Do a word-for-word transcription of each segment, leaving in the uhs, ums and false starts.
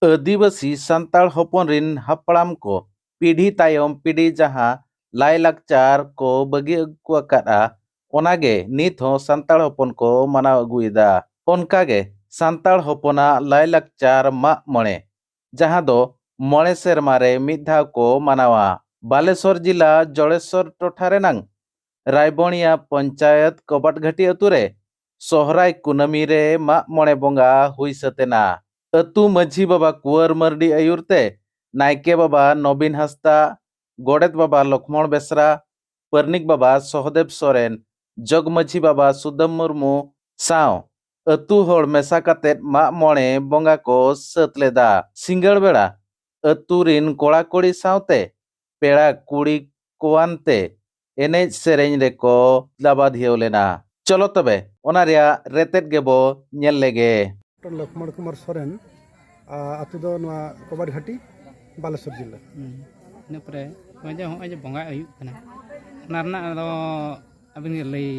ᱟᱹᱫᱤᱵᱟᱹᱥᱤ ᱥᱟᱱᱛᱟᱲ ᱦᱚᱯᱚᱱ ᱨᱤᱱ ᱦᱟᱯᱲᱟᱢ ᱠᱚ ᱯᱤᱲᱦᱤ ᱛᱟᱭᱚᱢ ᱯᱤᱲᱦᱤ ᱡᱟᱦᱟᱸ ᱞᱟᱭᱼᱞᱟᱠᱪᱟᱨ ᱠᱚ ᱵᱟᱹᱜᱤ ᱟᱹᱜᱩ ᱟᱠᱟᱫᱼᱟ, ᱚᱱᱟᱜᱮ ᱱᱤᱛ ᱦᱚᱸ ᱥᱟᱱᱛᱟᱲ ᱦᱚᱯᱚᱱ ᱠᱚ ᱢᱟᱱᱟᱣ ᱟᱹᱜᱩᱭᱮᱫᱟ᱾ ᱚᱱᱠᱟᱜᱮ ᱥᱟᱱᱛᱟᱲ ᱦᱚᱯᱚᱱᱟᱜ ᱞᱟᱭᱼᱞᱟᱠᱪᱟᱨ ᱢᱟᱜ ᱢᱚᱬᱮ, ᱡᱟᱦᱟᱸ ᱫᱚ ᱢᱚᱬᱮ ᱥᱮᱨᱢᱟ ᱨᱮ ᱢᱤᱫ ᱫᱷᱟᱣ ᱠᱚ ᱢᱟᱱᱟᱣᱟ᱾ ᱵᱟᱞᱮᱥᱚᱨ ᱡᱤᱞᱟ ᱡᱚᱲᱮᱥᱚᱨ ᱴᱚᱴᱷᱟ ᱨᱮᱱᱟᱝ ᱨᱟᱭᱵᱚᱬᱤᱭᱟ ᱯᱚᱧᱪᱟᱭᱚᱛ ᱠᱚᱵᱟᱴᱜᱷᱟᱴᱤ ᱟᱹᱛᱩ ᱨᱮ ᱥᱚᱦᱨᱟᱭ ᱠᱩᱱᱟᱹᱢᱤ ᱨᱮ ᱢᱟᱜ ᱢᱚᱬᱮ ᱵᱚᱸᱜᱟ ᱦᱩᱭ ᱥᱟᱹᱛ ᱮᱱᱟ᱾ ᱟᱹᱛᱩ ᱢᱟᱹᱡᱷᱤ ᱵᱟᱵᱟ ᱠᱩᱣᱟᱹᱨ ᱢᱟᱹᱨᱰᱤ ᱟᱹᱭᱩᱨ ᱛᱮ ᱱᱟᱭᱠᱮ ᱵᱟᱵᱟ ᱱᱚᱵᱤᱱ ᱦᱟᱸᱥᱫᱟ, ᱜᱚᱰᱮᱛ ᱵᱟᱵᱟ ᱞᱚᱠᱷᱢᱚᱬ ᱵᱮᱥᱨᱟ, ᱯᱟᱨᱱᱤᱠ ᱵᱟᱵᱟ ᱥᱚᱦᱚᱫᱮᱵ ᱥᱚᱨᱮᱱ, ᱡᱚᱜᱽ ᱢᱟᱹᱡᱷᱤ ᱵᱟᱵᱟ ᱥᱩᱫᱟᱹᱢ ᱢᱩᱨᱢᱩ ᱥᱟᱶ ᱟᱹᱛᱩ ᱦᱚᱲ ᱢᱮᱥᱟ ᱠᱟᱛᱮ ᱢᱟᱜ ᱢᱚᱬᱮ ᱵᱚᱸᱜᱟ ᱠᱚ ᱥᱟᱹᱛ ᱞᱮᱫᱟ᱾ ᱥᱤᱸᱜᱟᱹᱲ ᱵᱮᱲᱟ ᱟᱹᱛᱩ ᱨᱤᱱ ᱠᱚᱲᱟ ᱠᱩᱲᱤ ᱥᱟᱶᱛᱮ ᱯᱮᱲᱟ ᱠᱩᱲᱤ ᱠᱚᱣᱟᱱ ᱛᱮ ᱮᱱᱮᱡ ᱥᱮᱨᱮᱧ ᱨᱮᱠᱚ ᱞᱟᱵᱟᱫᱷᱤᱭᱟᱹᱣ ᱞᱮᱱᱟ᱾ ᱪᱚᱞᱚ ᱛᱚᱵᱮ ᱚᱱᱟ ᱨᱮᱭᱟᱜ ᱨᱮᱛᱮᱫ ᱜᱮᱵᱚ ᱧᱮᱞ ᱞᱮᱜᱮ᱾ ᱰᱚᱠᱴᱚᱨ ᱞᱚᱠᱷᱢᱚᱬ ᱠᱩᱢᱟᱨ ᱥᱚᱨᱮᱱ, ᱟ, ᱟᱹᱛᱩ ᱫᱚ ᱱᱚᱣᱟ ᱠᱚᱵᱟᱴ ᱜᱷᱟᱴᱤ, ᱵᱟᱞᱮᱥᱚᱨ ᱡᱤᱞᱟᱹ᱾ ᱦᱩᱸ᱾ ᱤᱱᱟᱹ ᱯᱚᱨᱮ ᱱᱚᱜᱼᱚᱭ ᱡᱮ, ᱱᱚᱜᱼᱚᱭ ᱡᱮ ᱵᱚᱸᱜᱟ ᱦᱩᱭᱩᱜ ᱠᱟᱱᱟ, ᱚᱱᱟ ᱨᱮᱱᱟᱜ ᱫᱚ ᱟᱹᱵᱤᱱ ᱜᱮ ᱞᱟᱹᱭ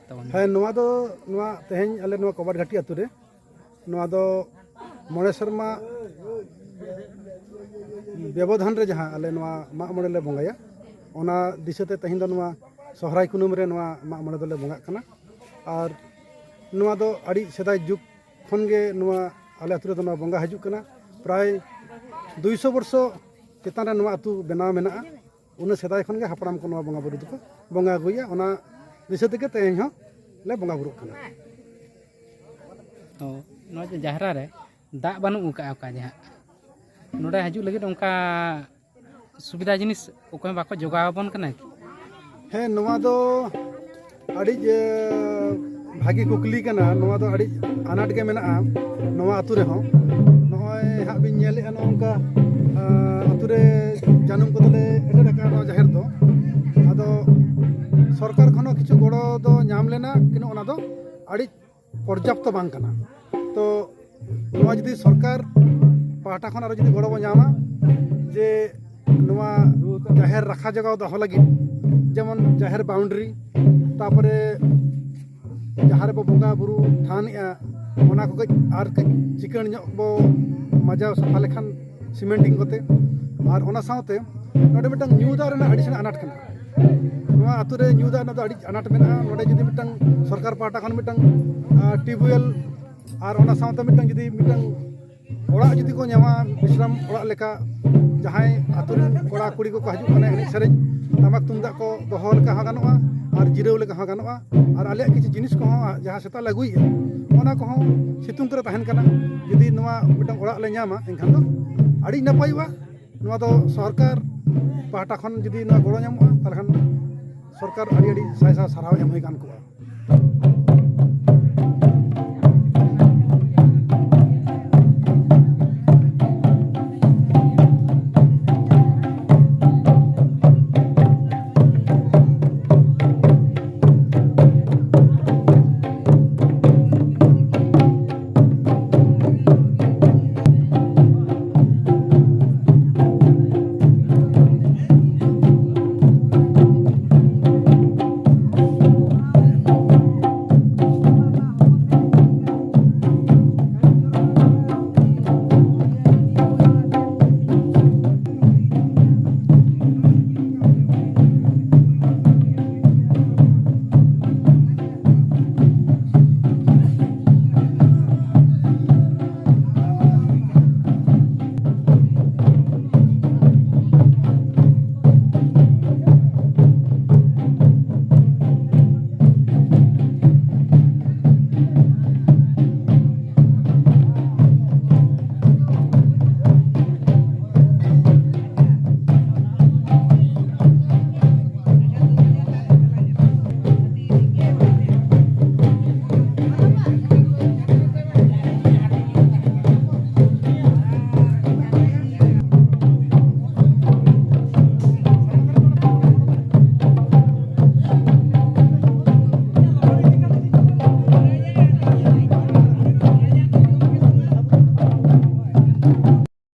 ᱛᱟᱵᱚᱱ ᱵᱤᱱ᱾ ᱦᱮᱸ, ᱱᱚᱣᱟ ᱫᱚ, ᱱᱚᱣᱟ ᱛᱮᱦᱮᱧ ᱟᱞᱮ ᱱᱚᱣᱟ ᱠᱚᱵᱟᱴ ᱜᱷᱟᱴᱤ ᱟᱹᱛᱩ ᱨᱮ, ᱱᱚᱣᱟ ᱫᱚ ᱢᱚᱬᱮ ᱥᱮᱨᱢᱟ ᱵᱮᱵᱚᱫᱷᱟᱱ ᱨᱮ ᱡᱟᱦᱟᱸ ᱟᱞᱮ ᱱᱚᱣᱟ ᱢᱟᱜ ᱢᱚᱬᱮ ᱞᱮ ᱵᱚᱸᱜᱟᱭᱟ, ᱚᱱᱟ ᱫᱤᱥᱟᱹᱛᱮ ᱛᱮᱦᱮᱧ ᱫᱚ ᱱᱚᱣᱟ ᱥᱚᱦᱨᱟᱭ ᱠᱩᱱᱟᱹᱢᱤ ᱨᱮ ᱱᱚᱣᱟ ᱢᱟᱜ ᱢᱚᱬᱮ ᱫᱚᱞᱮ ᱵᱚᱸᱜᱟᱜ ᱠᱟᱱᱟ᱾ ᱟᱨ ᱱᱚᱣᱟ ᱫᱚ ᱟᱹᱰᱤ ᱥᱮᱫᱟᱭ ᱡᱩᱜᱽ ᱠᱷᱚᱱ ᱜᱮ ᱱᱚᱣᱟ ᱟᱞᱮ ᱟᱹᱛᱩ ᱨᱮᱫᱚ ᱱᱚᱣᱟ ᱵᱚᱸᱜᱟ ᱦᱤᱡᱩᱜ ᱠᱟᱱᱟ᱾ ᱯᱨᱟᱭ ᱫᱩᱭᱥᱚ ᱵᱚᱨᱥᱚ ᱪᱮᱛᱟᱱ ᱨᱮ ᱱᱚᱣᱟ ᱟᱹᱛᱩ ᱵᱮᱱᱟᱣ ᱢᱮᱱᱟᱜᱼᱟ᱾ ᱩᱱᱟᱹᱜ ᱥᱮᱫᱟᱭ ᱠᱷᱚᱱ ᱜᱮ ᱦᱟᱯᱲᱟᱢ ᱠᱚ ᱱᱚᱣᱟ ᱵᱚᱸᱜᱟ ᱵᱩᱨᱩ ᱫᱚᱠᱚ ᱵᱚᱸᱜᱟ ᱟᱹᱜᱩᱭᱮᱫᱼᱟ᱾ ᱚᱱᱟ ᱫᱤᱥᱟᱹ ᱛᱮᱜᱮ ᱛᱮᱦᱮᱧ ᱦᱚᱸ ᱞᱮ ᱵᱚᱸᱜᱟ ᱵᱩᱨᱩᱜ ᱠᱟᱱᱟ᱾ ᱛᱚ, ᱱᱚᱣᱟ ᱡᱮ ᱡᱟᱦᱨᱟ ᱨᱮ ᱫᱟᱜ ᱵᱟᱹᱱᱩᱜ ᱟᱠᱟᱫᱼᱟ, ᱚᱠᱟ ᱡᱮ ᱦᱟᱸᱜ ᱱᱚᱰᱮ ᱦᱤᱡᱩᱜ ᱞᱟᱹᱜᱤᱫ ᱚᱱᱠᱟ ᱥᱩᱵᱤᱫᱷᱟ ᱡᱤᱱᱤᱥ ᱚᱠᱚᱭ ᱦᱚᱸ ᱵᱟᱠᱚ ᱡᱚᱜᱟᱣ ᱟᱵᱚᱱ ᱠᱟᱱᱟ ᱠᱤ? ᱦᱮᱸ, ᱱᱚᱣᱟ ᱫᱚ ᱟᱹᱰᱤ, ᱮ, ᱵᱷᱟᱹᱜᱤ ᱠᱩᱠᱞᱤ ᱠᱟᱱᱟ᱾ ᱱᱚᱣᱟ ᱫᱚ ᱟᱹᱰᱤ ᱟᱱᱟᱴ ᱜᱮ ᱢᱮᱱᱟᱜᱼᱟ ᱱᱚᱣᱟ ᱟᱹᱛᱩ ᱨᱮᱦᱚᱸ᱾ ᱱᱚᱜᱼᱚᱭ ᱦᱟᱸᱜ ᱵᱤᱱ ᱧᱮᱞᱮᱫᱼᱟ, ᱱᱚᱜᱼᱚ ᱱᱚᱝᱠᱟ, ᱟ, ᱟᱹᱛᱩ ᱨᱮ ᱡᱟᱹᱱᱩᱢ ᱠᱚᱫᱚᱞᱮ ᱮᱴᱮᱫ ᱟᱠᱟᱫᱼᱟ ᱱᱚᱣᱟ ᱡᱟᱦᱮᱨ ᱫᱚ᱾ ᱟᱫᱚ ᱥᱚᱨᱠᱟᱨ ᱠᱷᱚᱱ ᱦᱚᱸ ᱠᱤᱪᱷᱩ ᱜᱚᱲᱚ ᱫᱚ ᱧᱟᱢ ᱞᱮᱱᱟ, ᱠᱤᱱᱛᱩ ᱚᱱᱟ ᱫᱚ ᱟᱹᱰᱤ ᱯᱚᱨᱡᱟᱯᱛᱚ ᱵᱟᱝ ᱠᱟᱱᱟ᱾ ᱛᱚ ᱱᱚᱣᱟ ᱡᱩᱫᱤ ᱥᱚᱨᱠᱟᱨ ᱯᱟᱦᱴᱟ ᱠᱷᱚᱱ ᱟᱨᱚ ᱡᱩᱫᱤ ᱜᱚᱲᱚ ᱵᱚ ᱧᱟᱢᱟ, ᱡᱮ ᱱᱚᱣᱟ ᱡᱟᱦᱮᱨ ᱨᱟᱠᱷᱟ ᱡᱚᱜᱟᱣ ᱫᱚᱦᱚ ᱞᱟᱹᱜᱤᱫ, ᱡᱮᱢᱚᱱ ᱡᱟᱦᱮᱨ ᱵᱟᱣᱩᱱᱰᱟᱨᱤ, ᱛᱟᱯᱚᱨᱮ ᱡᱟᱦᱟᱸ ᱨᱮᱵᱚ ᱵᱚᱸᱜᱟ ᱵᱩᱨᱩ ᱛᱷᱟᱱᱮᱜᱼᱟ, ᱚᱱᱟ ᱠᱚ ᱠᱟᱹᱡ ᱟᱨ ᱠᱟᱹᱡ ᱪᱤᱠᱟᱹᱬ ᱧᱚᱜ ᱵᱚ ᱢᱟᱡᱟᱣ ᱥᱟᱯᱷᱟ ᱞᱮᱠᱷᱟᱱ ᱥᱤᱢᱮᱱᱴᱤᱝ ᱠᱚᱛᱮ᱾ ᱟᱨ ᱚᱱᱟ ᱥᱟᱶᱛᱮ ᱱᱚᱰᱮ ᱢᱤᱫᱴᱟᱝ ᱧᱩ ᱫᱟᱜ ᱨᱮᱱᱟᱜ ᱟᱹᱰᱤ ᱥᱮᱬᱟ ᱟᱱᱟᱴ ᱠᱟᱱᱟ᱾ ᱱᱚᱣᱟ ᱟᱹᱛᱩ ᱨᱮ ᱧᱩ ᱫᱟᱜ ᱨᱮᱱᱟᱜ ᱫᱚ ᱟᱹᱰᱤ ᱟᱱᱟᱴ ᱢᱮᱱᱟᱜᱼᱟ᱾ ᱱᱚᱰᱮ ᱡᱩᱫᱤ ᱢᱤᱫᱴᱟᱝ ᱥᱚᱨᱠᱟᱨ ᱯᱟᱦᱴᱟ ᱠᱷᱚᱱ ᱢᱤᱫᱴᱟᱝ ᱴᱤᱭᱩᱵᱽᱣᱮᱞ ᱟᱨ ᱚᱱᱟ ᱥᱟᱶᱛᱮ ᱢᱤᱫᱴᱟᱝ ᱡᱩᱫᱤ ᱢᱤᱫᱴᱟᱝ ᱚᱲᱟᱜ ᱡᱩᱫᱤ ᱠᱚ ᱧᱟᱢᱟ, ᱵᱤᱥᱨᱟᱢ ᱚᱲᱟᱜ ᱞᱮᱠᱟ, ᱡᱟᱦᱟᱸᱭ ᱟᱹᱛᱩ ᱨᱮᱱ ᱠᱚᱲᱟ ᱠᱩᱲᱤ ᱠᱚᱠᱚ ᱦᱤᱡᱩᱜ ᱠᱟᱱᱟ ᱮᱱᱮᱡ ᱥᱮᱨᱮᱧ, ᱴᱟᱢᱟᱠ ᱛᱩᱢᱫᱟᱜ ᱠᱚ ᱫᱚᱦᱚ ᱞᱮᱠᱟ ᱦᱚᱸ ᱜᱟᱱᱚᱜᱼᱟ ᱟᱨ ᱡᱤᱨᱟᱹᱣ ᱞᱮᱠᱟ ᱦᱚᱸ ᱜᱟᱱᱚᱜᱼᱟ᱾ ᱟᱨ ᱟᱞᱮᱭᱟᱜ ᱠᱤᱪᱷᱩ ᱡᱤᱱᱤᱥ ᱠᱚᱦᱚᱸ ᱡᱟᱦᱟᱸ ᱥᱮᱛᱟᱜ ᱞᱮ ᱟᱹᱜᱩᱭᱮᱫᱼᱟ, ᱚᱱᱟ ᱠᱚᱦᱚᱸ ᱥᱤᱛᱩᱝ ᱠᱚᱨᱮ ᱛᱟᱦᱮᱱ ᱠᱟᱱᱟ᱾ ᱡᱩᱫᱤ ᱱᱚᱣᱟ ᱢᱤᱫᱴᱟᱝ ᱚᱲᱟᱜ ᱞᱮ ᱧᱟᱢᱟ, ᱮᱱᱠᱷᱟᱱ ᱫᱚ ᱟᱹᱰᱤ ᱱᱟᱯᱟᱭᱚᱜᱼᱟ᱾ ᱱᱚᱣᱟ ᱫᱚ ᱥᱚᱨᱠᱟᱨ ᱯᱟᱦᱴᱟ ᱠᱷᱚᱱ ᱡᱩᱫᱤ ᱱᱚᱣᱟ ᱜᱚᱲᱚ ᱧᱟᱢᱚᱜᱼᱟ, ᱛᱟᱦᱚᱞᱮ ᱠᱷᱟᱱ ᱥᱚᱨᱠᱟᱨ ᱟᱹᱰᱤ ᱟᱹᱰᱤ ᱥᱟᱭ ᱥᱟᱭ ᱥᱟᱨᱦᱟᱣ ᱮᱢ ᱦᱩᱭ ᱜᱟᱱ ᱠᱚᱜᱼᱟ᱾